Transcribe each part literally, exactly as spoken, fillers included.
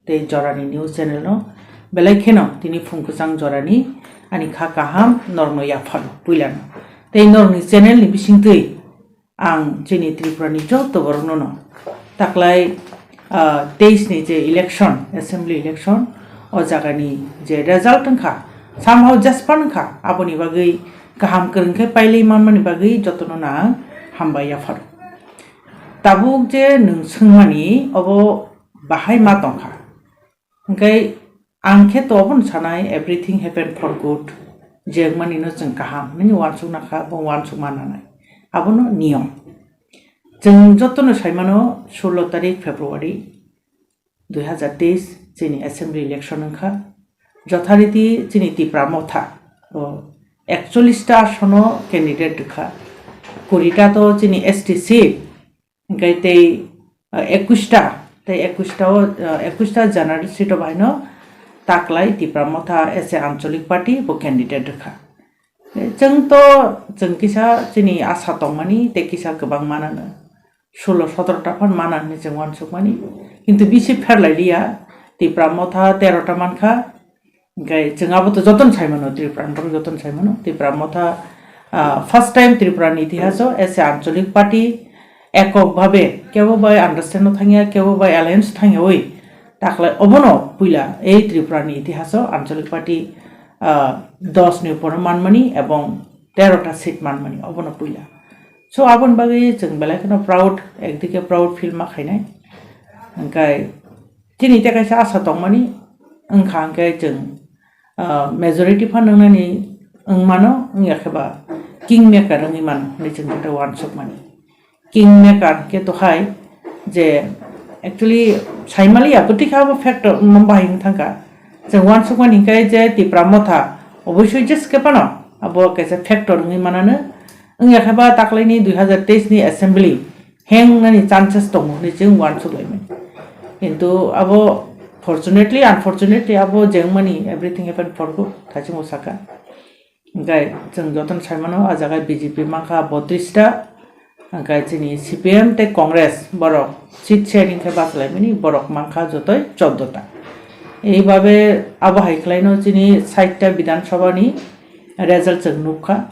tei jorani news channel no belai kheno tini phung kwchang jorani ani kha kaham norokno yapharo puilano. Tei norokni channel ni bisingtwi ang chini Tripura ni joto borokno no taklai, ah, teis ni je election, assembly election, o jagani je result wngkha, somehow jaspan wngkha, aboni bagwi kaham kwrwng khe pailai manmani bagwi jotono no ang hambai yapharo. Tabuk je nwng swngmani obo bahai ma tongkha. Hwnkhe ang khe to obono sanai, everything happen for good. Je wngmani no chwng kaham hinwi uansuk nakha, bo uansuk ma nanai. Abono niyom. Chwng jotono saimano, sullo tarik February dui hazar teis chini assembly election wngkha. Jothariti chini Tipra Motha o ekchollish ta asono candidate rwkha. Kuri ta to chini S T seat, hwnkhe tei, ah, ekush ta, tei ekush ta o, ah, ekush ta general seat o baino taklai Tipra Motha as a Anchalik Party bo candidate rwkha. Chwng to, chwng kisa chini asa tongmani tei kisa kwbang manano. Sullo sotoro ta phan mana hinwi chwng uansukmani. Kintu bisi pherlai liya, Tipra Motha tero ta mankha. Hwnkhe chwng abo to jotono sai mano, Tripura ni borok jotono sai mano. Tipra Motha, ah, first time Tripura ni itihaso as a Anchalik Party ekok bhabe kebo bai understand no thangya, kebo bai alliance thangyawi taklai obono puila ei Tripura ni itihaso Anchalik Party, ah, dos ni upor manmani ebong tero ta seat manmani obono puila. So aboni bagwi chwng belai kheno proud, ekdike proud feel ma khainai. Hwnkhe chini tei kaisa asa tongmani wngkha hwnkhe chwng, ah, majority phan wngnani wngmano, wngya khe ba king maker wngwi mano hinwi chwng khe uansukmani. King maker khe to hai je actually saimaliya bwtwi khe abo factor bahai wng thangkha. Chwng uansukmani hwnkhe je Tipra Motha oboisoi jeskhe phano abo kaisa factor wngwi manano. Wngya khe ba taklaini dui hazar teis ni assembly heng nani chances tongo hinwi chwng uansuk laimani. Kintu abo fortunately, unfortunately abo jengmani everything happen for good thaichungo saka. Hwnkhe chwng jotono sai mano, ah jaga B J P mankha botris ta, hwnkhe chini C P M tei Congress borok seat sharing khe bachalaimani borok mankha jotoi chordo ta. Ei babe abo hai khlaino chini sait ta Bidhan Sabha ni result chwng nukha.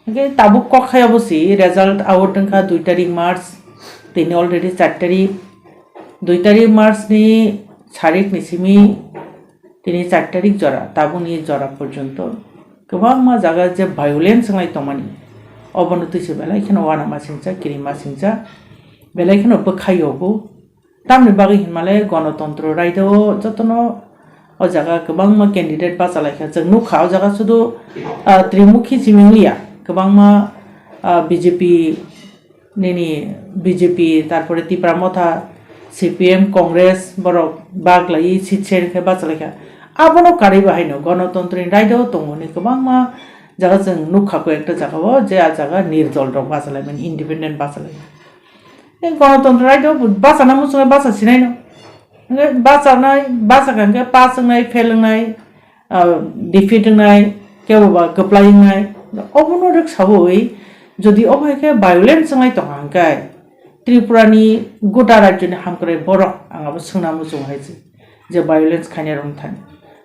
Hwnkhe tabuk kok hai abo si result out wngkha dui tarik March, tini already char tarik. Dui tarik March ni sarik ni simi tini char tarik jora, tabukni jora porjonto kwbangma jaga je violence wnglai tongmani, obono twi se belai kheno uanamasingcha, kirimasingcha, belai kheno bwkhaio bo. Tamni bagwi hinmale Gonotontro Raida o jotono o jaga kwbangma candidate bachalaikha. Chwng nukha o jaga sudu, ah, Trimukhi simi wngliya, kwbangma, ah, B J P nini B J P, tarpore Tipra Motha, C P M, Congress borok bak laiwi seat share khe bachalaikha. Abono karwi bahaino Gonotontro ni Raida o tongo hwnwi kwbangma jaga chwng nukha koi ekta jaga o je ah jaga nirdol rok bachalaimani, independent bachalaimani. Tei Gonotontro Raida o bo bachana muchungo bacha sinaino. Hwnkhe bachanai, bachakha hwnkhe pass wngnai, fail wngnai, ah, defeat wngnai, kebo ba kwplai wngnai. Obono rwksaui jodi obo hai khe violence wngnai tongkha hwnkhe Tripura ni gota rajyo ni hamkrai borok ang abo swngna muchungo hai se je violence khainai rok thani.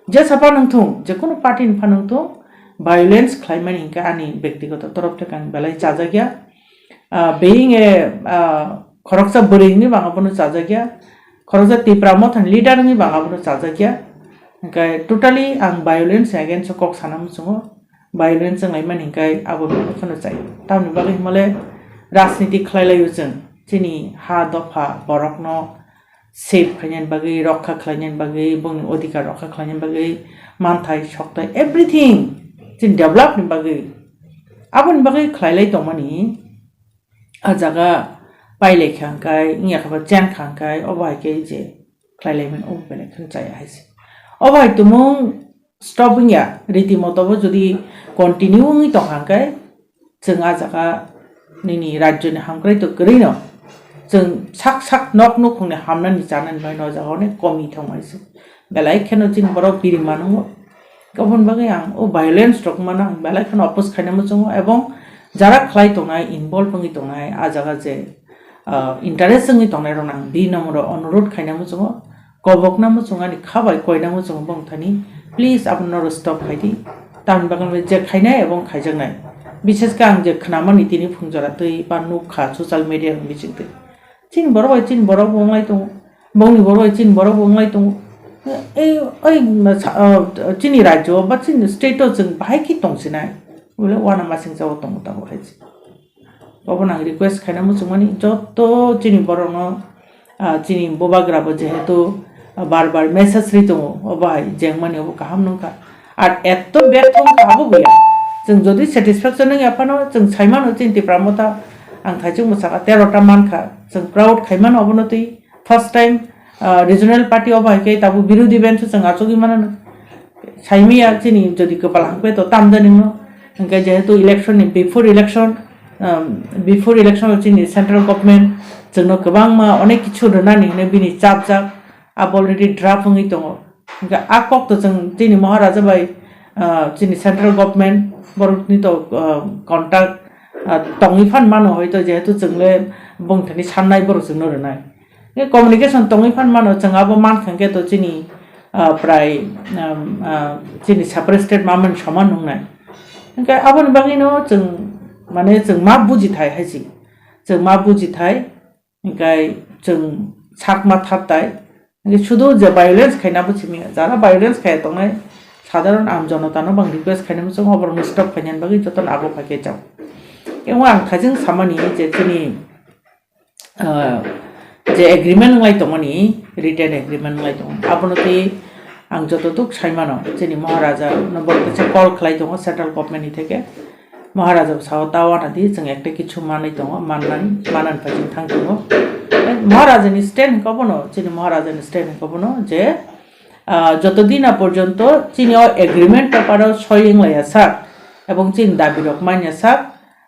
Jesa phano wngthung, jekono party ni phano wngthung, violence khlaimani hwnkhe ani bektigoto torof theke ang belai chajakya. Ah, being a, ah, khoroksa bwrwi wngwi bang abono chajakya, khoroksa Tipra Mothani leader wngwi bang abono chajakya. Hwnkhe totally ang violence against o kok sana muchungo, violence wnglaimani hwnkhe abo phano chai. Tamni bagwi hwnmale rajniti khlai laio chwng, chini ha dopha borokno save khlainani bagwi, rokha khlainani bagwi, bongni odhikar rokha khlainani bagwi, manthai, sokthai, everything chini develop ni bagwi, aboni bagwi khlailai tongmani, ah jaga pailai kha hwnkhe, wngya khe ba chen kha hwnkhe, obo hai khe je khlailaimani, obo belai kheno chaya hai se. Obo hai tumung stop wngya, riti moto bo jodi continue wngwi tongkha hwnkhe, chwng ah jaga nini rajyo ni hamkrai to kwrwi no, chwng sak sak nok nukhung ni hamnani chanani bai no jaga onek komi thangmani se. Belai kheno chini borok biri mano. Aboni bagwi ang o violence rok mano ang belai kheno oppose khaina muchungo, ebong jara khlai tongnai, involve wngwi tongnai, ah jaga je, ah, interest wngwi tongnai rok ang bini nomoro onurodh khaina muchungo. kobokna muchung ani kha bai koina muchung bong thani, please abono stop khai di. Tamni bagwi je khainai abo wng khaijaknai. Bishesh khe ang je khnamani tini phungjora twi ba nukha social media ni bisingtwi. Chini borok bai chini borok bo wnglai tongo. Bongni borok bai chini borok bo wnglai tongo. Ei, ei, sa-, ah, chini rajyo ba chini state o chwng bahai khe tongsinai. Bole wana masing jagao tongo tabuk hai se. Obono ang request khaina muchungmani joto chini borokno, ah, chini bubagra bo jehetu, ah, bar bar message ri tongo, obo hai jengmani obo kaham nungkha. Ar etto bertho wngkha abo buya. Chwng jodi satisfaction wngya phano chwng saimano chini Tipra Motha ang thaichung bwsaka tero ta mankha. Chwng proud khaimano obono twi. First time, ah, regional party o bai khe tabuk birodhi bench o chwng achugwi mano. Saimiya chini jodi kwpal hangpe to tamjani no. Hingke jehetu election ni before election, um, before election o chini central government chwngno kwbangma onek kichu rwnani hwnwi bini chapjak, abo already draft wngwi tongo. Hingke a kok to chwng chini Maharaja bai, ah, chini central government borokni to, ah, contact, ah, tongwi phan mano hoito jehetu chwngle bongthani sannai borok chwngno rwnai. Khe communication tongwi phan mano, chwng abo mankha khe to chini, ah, prai, um, ah, chini separate state ma mani soman wngnai. Hingke aboni bagwino chwng, mane, chwng ma bujithai hai se. Chwng ma bujithai, hingke chwng sak ma thattai. Hingke sudu je violence khaina bo simi, jara violence khaiya tongnai, sadharon am jonotano bang request khaina muchungo oborokno stop khainani bagwi jotono abo phai khe chao. Khe ang thajeng samani je chini ah, je agreement wnglai tongmani, written agreement wnglai tongo. Abono tei ang joto duk saimano, chini Maharaja no borok kaisa call khlai tongo central government ni theke. Maharaja bo sao, "Ta wana di, chwng ekta kichu manwi tongo, mannani, manani pai chwng thang tongo." Maharaja ni stand hwnkhe bono, chini Maharaja ni stand hwnkhe bono je, ah, joto dina porjonto chini o agreement paper o soi wnglaiya sak, ebong chini dabi rok manya sak,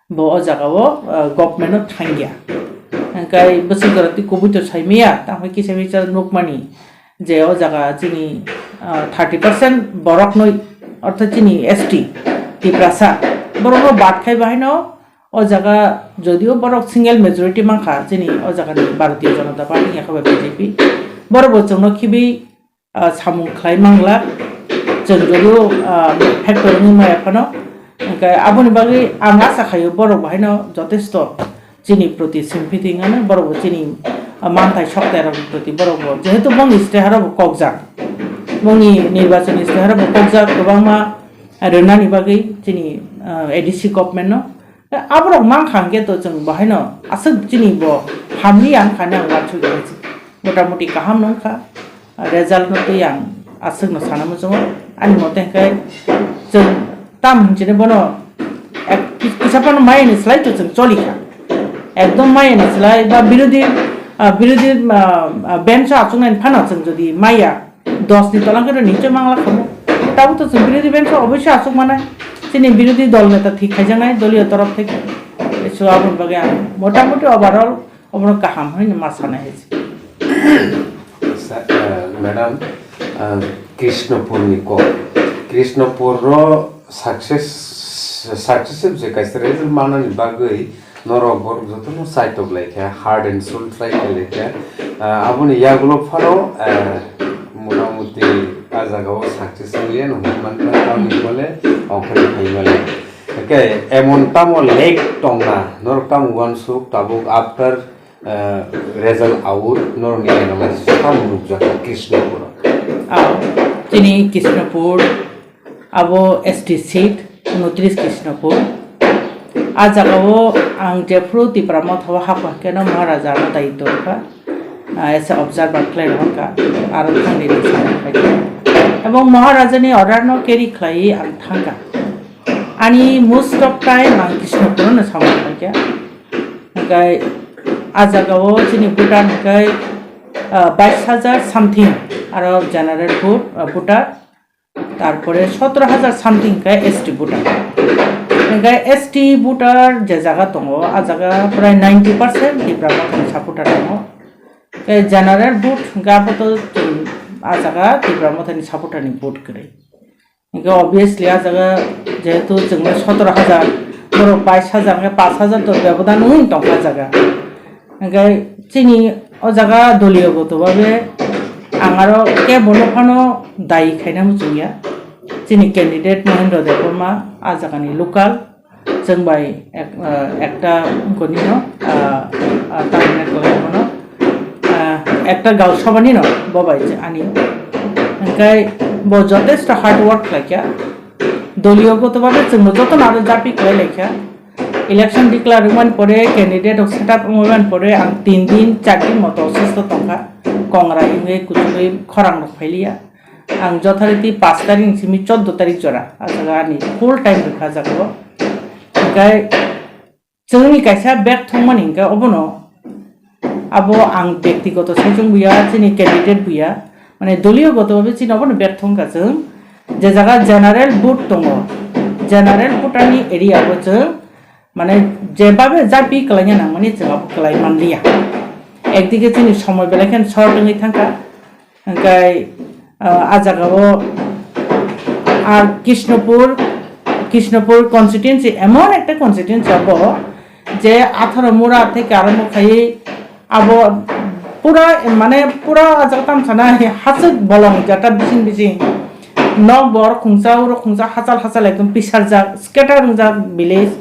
bo o jaga o, ah, government o thangya. Hingkai bwswk jora twi kubui to saimaya, tamo kisa misa nukmani je o jaga chini, ah, thirty percent borok noi, ortho chini S T, Tiprasa, borok no bad khai bahai no o jaga jodio borok single majority mankha chini o jaga ni Bharatiya Janata Party yakha bai B J P, borok bo chwngno khibi ah, samung khlai mangla, chwng jodio, ah, factor wngwi maya phano. Hingkhe aboni bagwi ang asa khaio borok bo haino jotesto chini proti sympathy wngmano, borok bo chini, ah, manthai soktai rokni proti borok bo, jehetu bongni isteharok bo kokjak, bongni nirbachon isteharok bo kokjak, kwbangma rwnani bagwi chini, ah, A D C government no. Aborok mankha hwnkhe to chwng bo haino aswk chini bo hamya wngkha hinwi ang uansukya se. Motamoti kaham no wngkha. Result no twi ang aswk no sana muchungo. Ani mote hwnkhe chwng tam hinchini bono ek-, ki-, kisa phano mayani slai to chwng choli kha. Ekdom mayani slai ba birodhi, ah, birodhi, ah, ah, bench o achuknai phano chwng jodi maya, dos ni tola khe nichoi mangla khamu. Tabuk to chwng birodhi bench o oboisya achuk manai. Chini birodhi dol neta thik khaijaknai doliyo torof theke. So aboni bagwi ang motamoti overall obono kaham hinwi ma sanai hai se. Sa-, eh, madam, eh, Krishnapur ni kok. Krishnapur ro success, successive je kaisa result manani bagwi norok borok jotono chaitok lai kha, heart and soul try khai lai kha. Ah, aboni yagulo phano, ah, motamoti a jaga o success wngya nang mankha, tamni bole ongkhorwi phaimale. Hwnkhe emon tamo lag tongna, norok tamo uansuk tabuk after, ah, result out, norokni enamai tamo nukjakha Krishnapur o. Ah, chini Krishnapur, abo S T seat, unotris Krishnapur. A jagao ang jephru Tipra Motha o hapha keno Maharaja no dayitto rwkha, ah, as a observer khlai rwkha, aro thangni rwkha. Ebong Maharaja ni order no carry khlaiwi ang thangkha. Ani most of time ang Krishnapur no samung khlaikha. Hwnkhe a jagao chini voter hwnkhe, ah, bais hajar something, aro general vote, ah, voter. Tarpore sotoro hajar something khe S T voter. Hingkhe S T voter je jaga tongo, a jaga prai ninety percent Tipra Mothani supporter tongo. Khe general vote hingkhe abo to, um, a jaga Tipra Mothani supporter ni vote kwrwi. Hingkhe obviously a jaga jehetu chwngno sotoro hajar, borok bais hajar hingkhe pash hajar to bebodan wng tongkha a jaga. Hingkhe chini o jaga doliyo goto babe Ang aro kebono phano dayi khaina muchungya. Chini candidate Mahendra Debbarma, a jagani local, chwng bai ek-, ah, ekta wngkoni no, ah, ah, tamni kwlai bono, ah, ekta gaon sabha ni no bo bai je ani. Hwnkhe bo jotesto hard work khlaikha. Doliyo goto babe chwngno jotono aro japi khlai laikha. Election declare wngmani pore, candidate rok set up wngmani pore ang tin din, char din moto osusto tongkha. Kongra wngwi kuchugwi khorang rok phailiya. Ang jothariti paanch tarik ni simi chordo tarik jora, a jaga ani full time rwkha jagao. Hwnkhe chwngni kaisa bag thwngmani hwnkhe obono, abo ang bektigoto saichung buya, chini candidate buya, mane doliyo goto babe chini obono bag thwngkha chwng. Je jaga general vote tongo, general voter ni area o chwng mane jebabe japi kwlaina nangmani chwng abo kwlai manliya. Ekdike chini somoi belai kheno short wngwi thangkha. Hwnkhe, ah, a jagao, ah, Krishnapur, Krishnapur constituency emon ekta constituency abo je atharo mura theke arombo khai abo pura, mane pura a jaga tamo sana hachwk bolong jata bising bising nok bo oro khungsa, oro khungsa, hachal hachal ekdom pisarjak, scatter wngjak village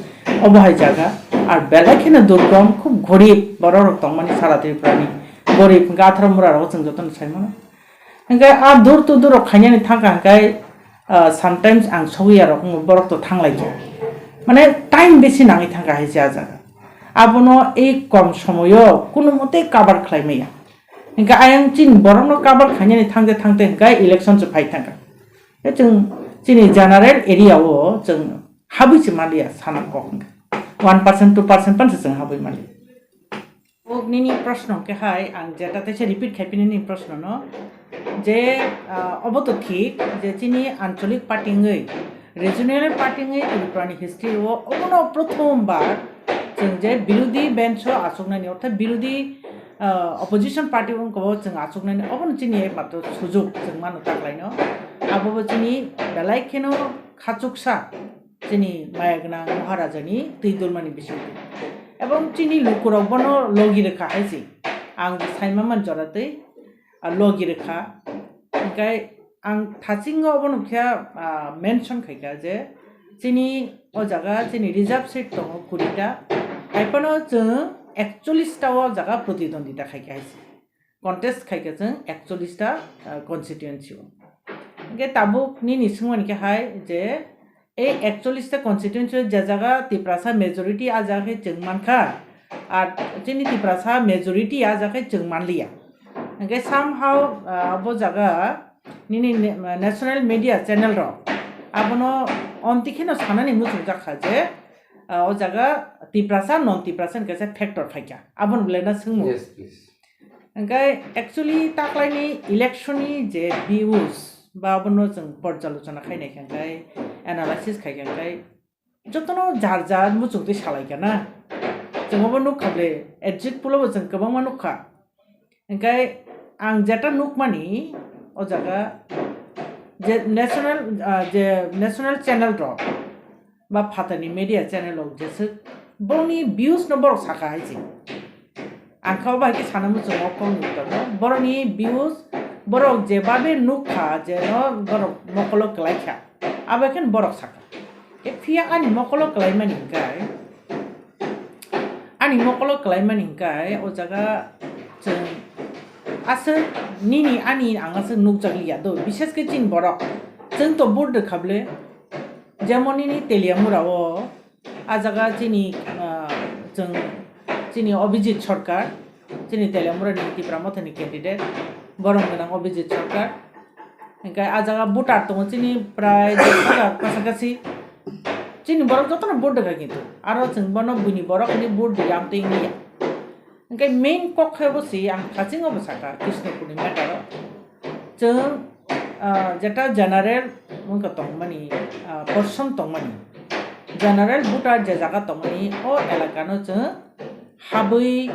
obo hai jaga. Ar belai kheno durgom, khub gorib borok rok tongmani sara Tripura ni. Gorib hwnkhe atharo mura rogo chwng jotono sai mano. Hwnkhe a dur to dur rok khainani thangkha hwnkhe, ah, sometimes ang sogwi arok wngwi borok to thanglaikha. Mane time besi nangwi thangkha hai se a jaga. Abono ei kom somoyo kuno mote cover khlai maya. Hwnkhe ayang chini borokno cover khainani thangte thangte hwnkhe election se phai thangkha. Hwnkhe chwng chini general area o chwng habwi se manliya sana kok hwnkhe. One percent, two percent pan se chwng habwi manliya. O nini proshno hwnkhe hai, ang jeta teisa repeat khai pini nini proshno no, je, ah, obo to thik je chini ancholik party wngwi, regional party wngwi Tripura ni history o obono prothom bar chwng je birodhi bench o achuknani, orthat birodhi, ah, opposition party wngkha o chwng achuknani, obono chini ekmatro sujuk chwng mano taklaino. Abobo chini belai kheno khachuksa chini maya gwnang Maharajani twi dulmani bisingtwi. Ebong chini lukurok bono logi rwkha hai se. Ang sai manmani jora twi, ah, logi rwkha. Hwnkhe ang thachingo obono khe, ah, mention khaikha je chini o jaga chini reserve seat tongo kurita. Haiphano chwng ekchollish ta o jaga protidwondita khaikha hai se. Contest khaikha chwng ekchollish ta, ah, constituency o. Hwnkhe tabuk nini swngmani khe hai je ei ekchollish ta constituency o je jaga Tiprasa majority a jaga khe chwng mankha, ar chini Tiprasa majority a jaga khe chwng manliya. Hwnkhe somehow, ah, abo jaga nini ne-, national media channel rok abono omti kheno sanani muchungjak kha je, ah, o jaga Tiprasa, non Tiprasa ni kaisa factor phaikha. Abono belai na swngmung. Yes, please. Hwnkhe actually taklaini election ni je views ba abono chwng porjalochona khainai khe hwnkhe analysis khai khe hwnkhe jotono jar jar muchungtwi salaikha na. Chwng obo nukha ble, exit poll obo chwng kwbangma nukha. Hwnkhe ang jeta nukmani o jaga je national, ah, je national channel rok ba phatarni media channel rok jeswk borokni views no borok sakha hai se. Ang kha obo hai khe sana muchungo kok ni kotorno. Borokni views, borok jebabe nukha je no borok mokolo kwlaikha, abo khe borok sakha. Phiya ani mokolo kwlaimani hwnkhe, ani mokolo kwlaimani hwnkhe o jaga chwng aswk nini ani ang aswk nukjakliya do, bishes khe chini borok chwng to vote rwkha ble, jemon nini Teliamura o, a jaga chini, ah, chwng, chini Abhijit Sarkar, chini Teliamura ni Tipra Motha ni candidate, borom gwnang Abhijit Sarkar. Hwnkhe a jaga voter tongo chini prai dos hajar kacha kachi. Chini borok jotono vote rwkha kintu. Aro chwng bono buini borok hinwi vote rwya amtwi wngya. Hwnkhe main kok khe bo se ang thachingo bo sakha Krishnapurni matter o. Chwng, ah, jeta general wngkha tongmani, ah, portion tongmani, general voter je jaga tongmani, o elakano chwng habwi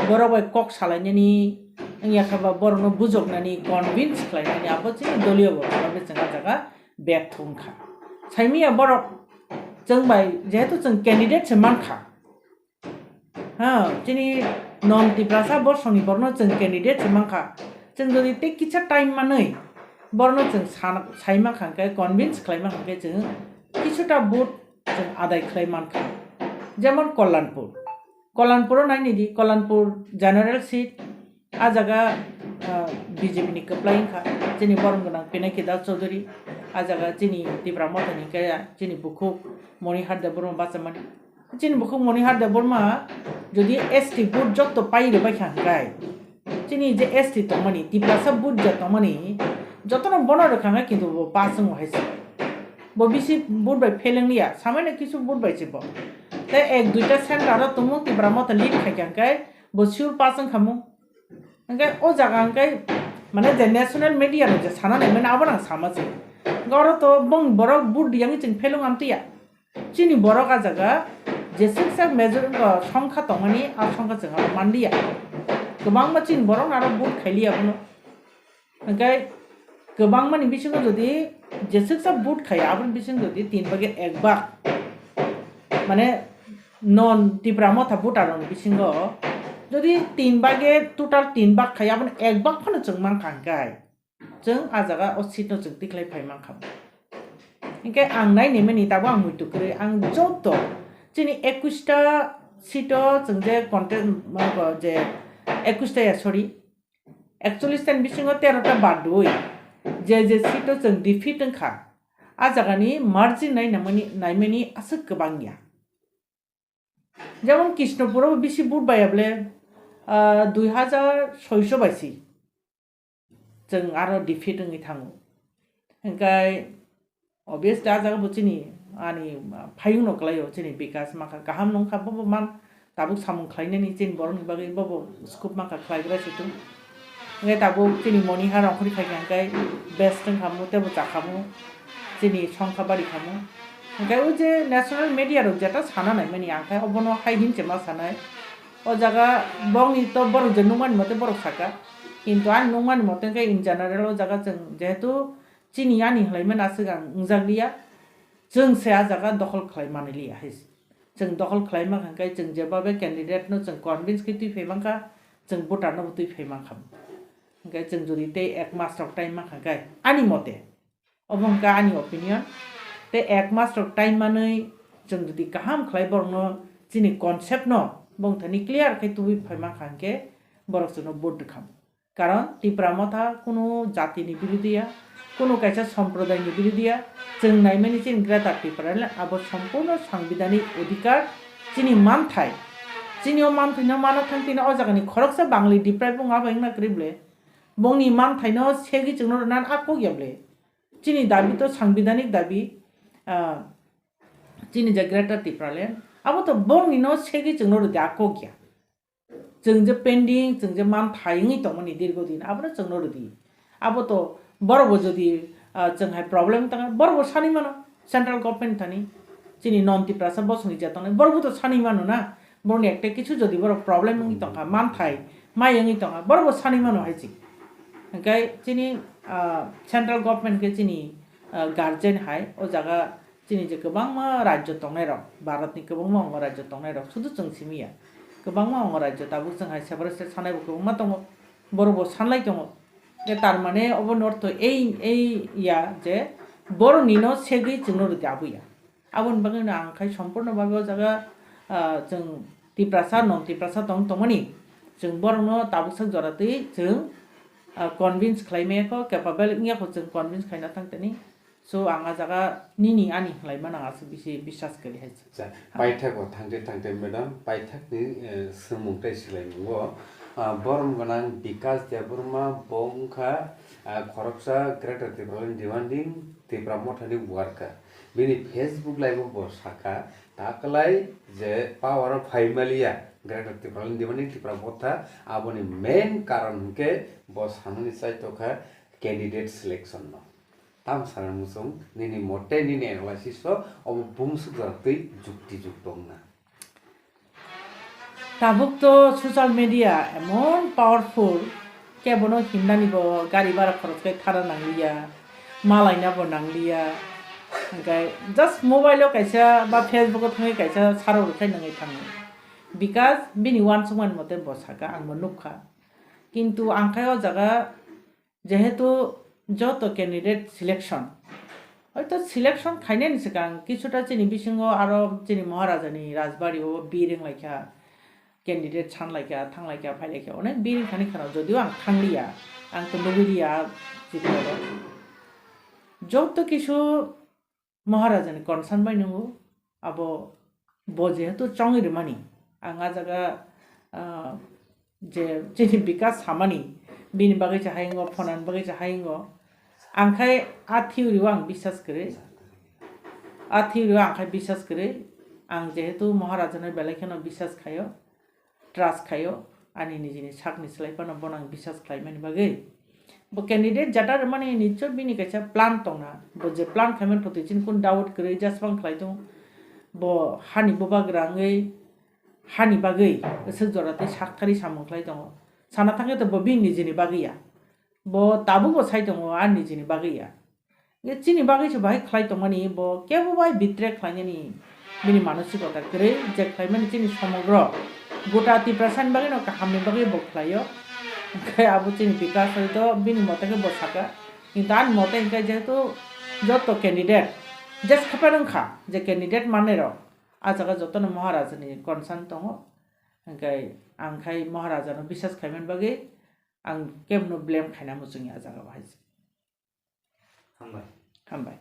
borok bai kok salainani, wngya khe ba borokno bujoknani, convince khlainani, abo chini doliyo voter bai chwng a jaga betho wngkha. Saimanya borok chwng bai, jehetu chwng candidate se mankha, ha, chini non Tiprasa borsoni borokno chwng candidate se mankha. Chwng jodi tei kisa time manwi borno chwng sana-, saima kha hwnkhe, convince khlaima kha hwnkhe, chwng kisuta vote chwng adai khlai mankha. Jemon Kollanpur, Kollanpuro nainidi, Kollanpur general seat, a jaga, ah, B J P ni kwplai wngkha, chini borom gwnang Pinaki Das Chaudhary, a jaga chini Tipra Motha ni kaya, chini bukhuk Monihar Debbarma bachamani. Chini bukhuk Monihar Debbarma jodi S T vote jotto pai rwbai kha hwnkhe, chini je S T tongmani, Tiprasa vote je tongmani, jotono bono rwkha hwnkhe kintu bo pass wngo hai se. Bo bisi vote bai fail wngliya, samaino kisu vote bai se bo. Tei ek duita center o tongmung Tipra Motha lead khai kha hwnkhe bo sure pass wngkha mung. Hwnkhe o jaga hwnkhe mane je national media rok je sana nai mani abo nang sama se. Hwnkhe oro to bong borok vote riyangwi chwng fail wng amtwiya. Chini borok a jaga jeswksa major wngkha songkha tongmani, a songkha chwng aro manliya. Kwbangma chini borok aro vote khailiya abono. Hwnkhe kwbangmani bisingo jodi jeswksa vote khaiya, aboni bisingo jodi tin bage ek bag, mane non Tipra Motha voter rokni bisingo jodi tin bage, total tin bag khaiya, aboni ek bag phano chwng mankha hwnkhe, chwng a jaga o seat no chwng tikhlai phai mankha. Hwnkhe ang nainimani tabuk ang muitu kwrwi, ang joto chini ekush ta seat o chwng je contest, je ekush ta ya, sorry, ekchollish ta ni bisingo tero ta badwi je je seat o chwng defeat wngkha, a jagani margin nainamani, naimani aswk kwbang ya. Jemon Krishnapur o bisi vote bai ya bole, ah, dui hajar soiso bai si chwng aro defeat wngwi thango. Hwnkhe obviously a jaga bo chini ani phayungno kwlaio, chini bikas makha kaham nungkha, bobo man tabuk samung khlainani chini borokni bagwi bobo scope makha khlaigra situng. Hwnkhe tabuk chini Monihar ongkhorwi phaikha hwnkhe best wngkhamu, teibo chakhamu, chini songkha bari khamu. Hwnkhe o je national media rok jeta sana naimani, ang khe obono hai hinse ma sanai. O jaga bongni to borok je nukmani mote borok saka. Kintu ani nukmani mote hwnkhe in general o jaga chwng jehetu chini ani hwlaimani aswk ang wngjak liya, chwng se a jaga dokhol khlai manwi liya hai se. Chwng dokhol khlai mankha hwnkhe chwng jebabe candidate no chwng convince khe twi phai mankha, chwng voter no bo twi phai mankha. Hwnkhe chwng jodi tei ek mas rok time mankha hwnkhe ani mote, obo hwnkhe ani opinion. Tei ek mas rok time manwi chwng jodi kaham khlai borokno chini concept no bongthani clear khe tubui phai mankha hwnkhe borok chwngno vote rwkha. Karon Tipra Motha kunu jati ni birodhi ya, kunu kaisa somproday ni birodhi ya, chwng naimani chini Greater Tipraland abo sompurno sangbidhanik odhikar, chini manthai. Chini o manthai no mana thang tini o jaga ni khoroksa Bangli deprive wng abo wngna kwrwi ble. Bongni manthai no segwi chwngno rwna a kok ya ble. Chini dabi to sangbidhanik dabi, ah, chini je Greater Tipraland, abo to bongni no segwi chwngno rwdi a kok ya. Chwng je pending, chwng je manthai wngwi tongmani dirgo din, abono chwngno rwdi. Abo to borok bo jodi, ah, chwng hai problem tongkha, borok bo sanwi mano central government thani, chini non Tiprasa bosongni je tongnai, borok bo to sanwi mano na. Borokni ekta kichu jodi borok problem wngwi tongkha, manthai mai wngwi tongkha, borok bo sanwi mano hai se. Hwnkhe chini, ah, central government khe chini, ah, guardian hai o jaga chini je kwbangma rajyo tongnai rok, Bharat ni kwbangma ongo rajyo tongnai rok, sudu chwng simi ya. Kwbangma ongo rajyo tabuk chwng hai separate state sanai bo kwbangma tongo, borok bo sanlai tongo. Je tar mane obo north to ei, ei ya je borok ni no segwi chwngno rwdi abo ya. Aboni bagwi no ang khai sompurno bagwi o jaga, ah, chwng Tiprasa, non Tiprasa tong tongmani, chwng borokno tabuk sak jora twi chwng, ah, convince khlai maya kho, capable wngya kho chwng convince khaina thang tani. So ang a jaga nini ani hwlai mano ang aswk bisi biswas kwrwi hai se. Acha, paithak o thangte thangte madam, paithak ni, eh, swngmung tei swlaimungo, ah, borom gwnang Bikas Debbarma bo wngkha, ah, khoroksa Greater Tipraland demanding Tipra Motha ni worker. Bini Facebook live o bo sakha, taklai je power o phai maliya Greater Tipraland demanding Tipra Motha, aboni main karon hwnkhe bo sanani chai tokha candidate selection no. Tam sana muchung, nini mote, nini analysis o obo bumsuk jora twi jukti juk tongna. Tabuk to social media emon powerful, kebono himnani bo gari bara khoros khai thara nangliya, malaina bo nangliya. Hwnkhe just mobile o kaisa ba Facebook o thangwi kaisa sarok rwkhai nangwi thango. Because bini uansukmani mote bo saka, ang bo nukha. Kintu ang khai o jaga Jehetu joto candidate selection, hoito selection khainani swkang kisuta chini bisingo aro chini Maharajani rajbari o bir wnglaikha, candidate sanlaikha, thanglaikha, phailaikha, onek bir wngkhani kheno, jodio ang thangliya, ang to nugwi liya, chikoro joto kisu Maharajani concern bai nungo, abo bo jehetu chongwi rwmani, ang a jaga, ah, je chini bikas samani, bini bagwi se hayungo, phonani bagwi se hayungo, ang khai a theory o ang bisas kwrwi, a theory o ang khai bisas kwrwi, ang jehetu Maharajano belai kheno bisas khaio, trust khaio, ani nijini sakni slai phano bono ang bisas khlaimani bagwi. Bo candidate jata rwmani nichoi bini kaisa plan tongna, bo je plan khaimani thotwi chini kun doubt kwrwi jasbang khlai tongo. Bo hani bubagra wngwi hani bagwi swk jora tei sakthari samung khlai tongo. Sana thangkhe to bo bini nijini bagwi ya. Bo tabukbo sai tongo ani nijini bagwi ya. Ye chini bagwi se bahai khlai tongmani, bo kebo bai betray khlainani bini manosikota kwrwi, je khlaimani chini somogro gota Tiprasani bagwi no kahamni bagwi bo khlaio. Hwnkhe abo chini bikas hoito bini mote khe bo saka. Kintu ani mote hwnkhe jehetu joto candidate jes khapai wngkha je candidate mannairok, a jaga jotono Maharajani concern tongo. Hwnkhe ang khai Maharajano bisas khaimani bagwi ang kebono blame khaina muchungya a jaga bahai se. Hambai. Hambai.